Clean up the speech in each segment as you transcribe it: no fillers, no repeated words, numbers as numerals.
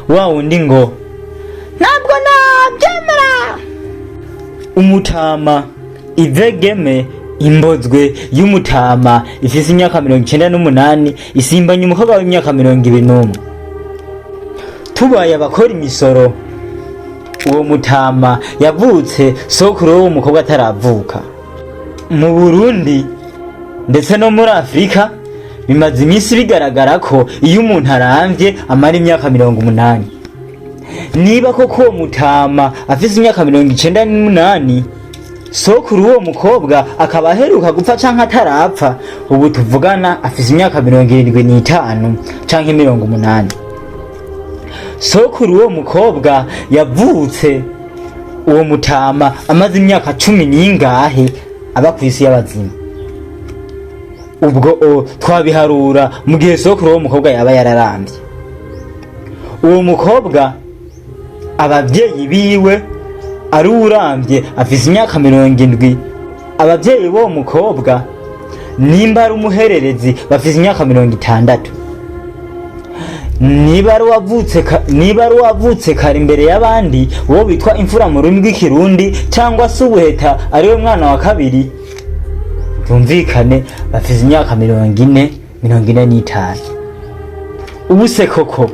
Wa wundi ngo ntabwo nabyemera. Umutama ivegeme imbozwe y'umutama ifise imyaka 98 isimbanye umukobwa w'imyaka 21. Tubaye abakora imisoro, uwo mutama yavutse sokuru w'uwo mukobwa ataravuka. Mu Burundi ndetse no muri Afurika bimaze iminsi bigaragara ko iyo umuntu aramvye amara imyaka 80. Niba koko uwo mutama afise imyaka 98, sokuru w'uwo mukobwa akaba aheruka gupfa canke atarapfa, ubu tuvugana afise imyaka 75 canke 80. Sokuru w'uwo mukobwa yavutse uwo mutama amaze imyaka cumi n'ingahe aba kw'isi y'abazima. Ubwo twabiharura mu gihe sokuru w'uwo mukobwa yaba yararamvye. Uwo mukobwa abavyeyi biwe ari uramvye afise imyaka 70. Abavyeyi b'uwo mukobwa nimba ari umuhererezi bafise imyaka 60. Niba ari uwavutse kare imbere y'abandi, uwo bitwa imfura mu rurimi rw'Ikirundi cyangwa se ubuheta, ariwe mwana wa kabiri, byumvikane bafise imyaka 40, 45. Ubu se koko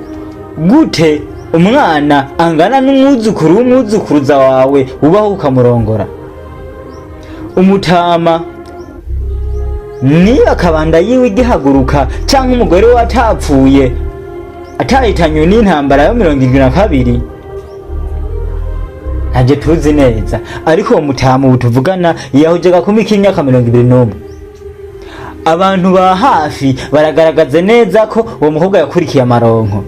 gute umwana angana n'umwuzukuru w'umwuzukuruza wawe ubaho ukamurongora? Umutama niba akabanda yiwe igihaguruka canke umugore we atapfuye, atahitanywe n'intambara yo 72, ntabyo tuzi neza, ariko uwo mutama ubu tuvugana yahuje agakumi k'imyaka 21. Abantu ba hafi baragaragaza neza ko uwo mukobwa yakurikiye amaronko.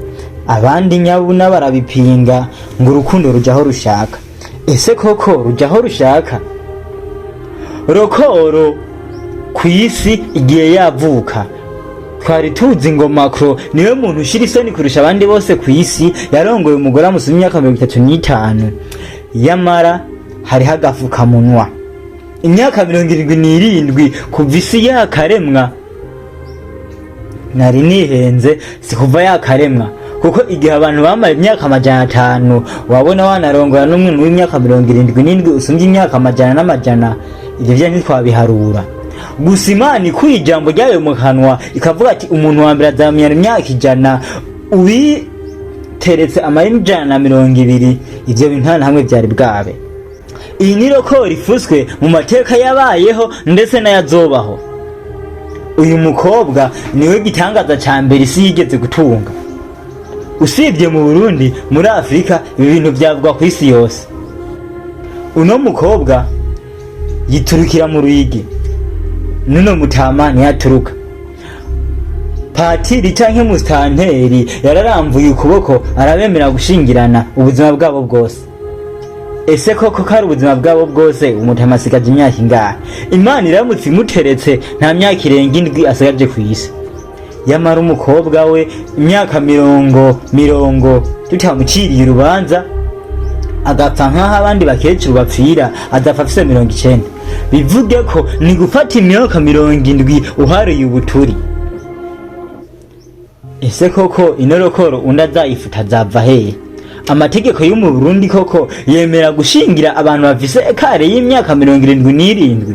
Abandi nyabuna barabipinga ngo urukundo ruja aho rushaka. Ese koko ruja aho rushaka? Record ku isi igihe yavuka, twari tuzi ngo Macron niwe muntu ushira isoni kurusha abandi bose ku isi, yarongoye umugore amusumye imyaka 35. Yamara hariho agafukamunwa. Imyaka 77 kuva isi yakaremwa. Nari nihenze, si kuva yakaremwa, kuko igihe abantu bamara imyaka 500 wabona wanarongora n'umwana w'imyaka 77 usumbye imyaka amajana n'amajana. Ivyo vyo ntitwabiharura. Gusa Imana ikuye ijambo ryayo mu kanwa ikavuga ati umuntu wa mbere azamyara imyaka 100, ubiteretse amara 120, ivyo bintu nta na hamwe vyari bwabe. Iyi ni record ifuswe mu mateka yabayeho ndetse n'ayazobaho. Uyu mukobwa niwe gitangaza ca mbere isi yigeze gutunga. Usibye mu Burundi, muri Afurika, ibi bintu vyavugwa ku isi yose. Uno mukobwa yiturukira mu Ruyigi, nuno mutama ntiyaturuka. Patiri canke musitanteri yararamvuye ukuboko arabemera gushingirana ubuzima bwabo bwose. Ese koko kari ubuzima bwabo bwose? Umutama asigaje imyaka ingahe? Imana iramutse imuteretse, nta myaka irenga 7 asigaje ku isi. Yamara umukobwa we imyaka mirongo, tutamuciriye urubanza agapfa nk'aho abandi bakecuru bapfira, azapfa afise 90. Bivuge ko ni gufata imyaka 70 uharuye ubuturi. Ese koko ino record undi azayifuta azava hehe? Amategeko yo mu Burundi koko yemera gushingira abantu bafise écart y'imyaka 77?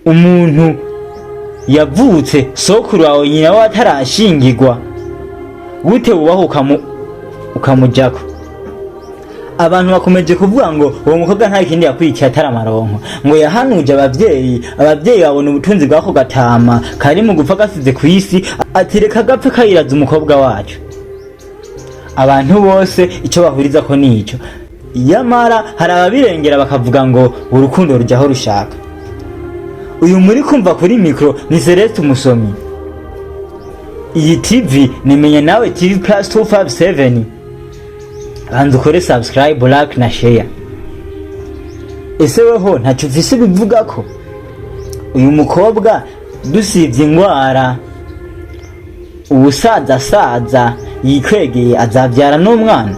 Umuntu yavutse sokuru wawe nyina we atarashingirwa, gute wubaho ukamujako? Abantu bakomeje kuvuga ngo uwo mukobwa nta kindi yakurikiye atari amaronko, ngo yahanuje abavyeyi, abavyeyi babona ubutunzi bw'ako gatama kari mu gupfa gasize ku isi, ati reka gapfe kayiraza umukobwa wacu. Abantu bose ico bahurizako nico. Yamara hari ababirengera bakavuga ngo urukundo ruja aho rushaka. Uyu muri kumva kuri micro ni Celeste Umusomyi. Iyi TV ni Menya Nawe TV Plus 257. Banza ukore subscribe, like na share. Ese weho ntacyo ufise bivuga ko uyu mukobwa, dusivye ingwara ubusaza saza yikwegeye, azavyara n'umwana?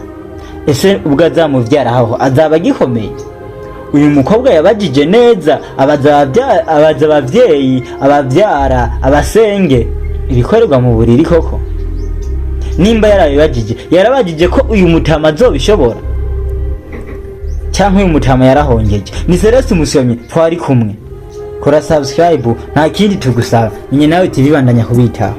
Ese ubwo azamuvyara aho azaba agikomeye? Uyu mukobwa yabajije neza, abaza abavyeyi, abavyara, abasenge ibikorerwa mu buriri koko. Nimba yarabibajije, yarabajije ko uyu mutama azobishobora cyangwa uyu mutama yarahongeje. Ni Celeste Umusomyi twari kumwe. Kora subscribe, nta kindi tugusaba. Ninye nawe TV, bandanya kubitaho.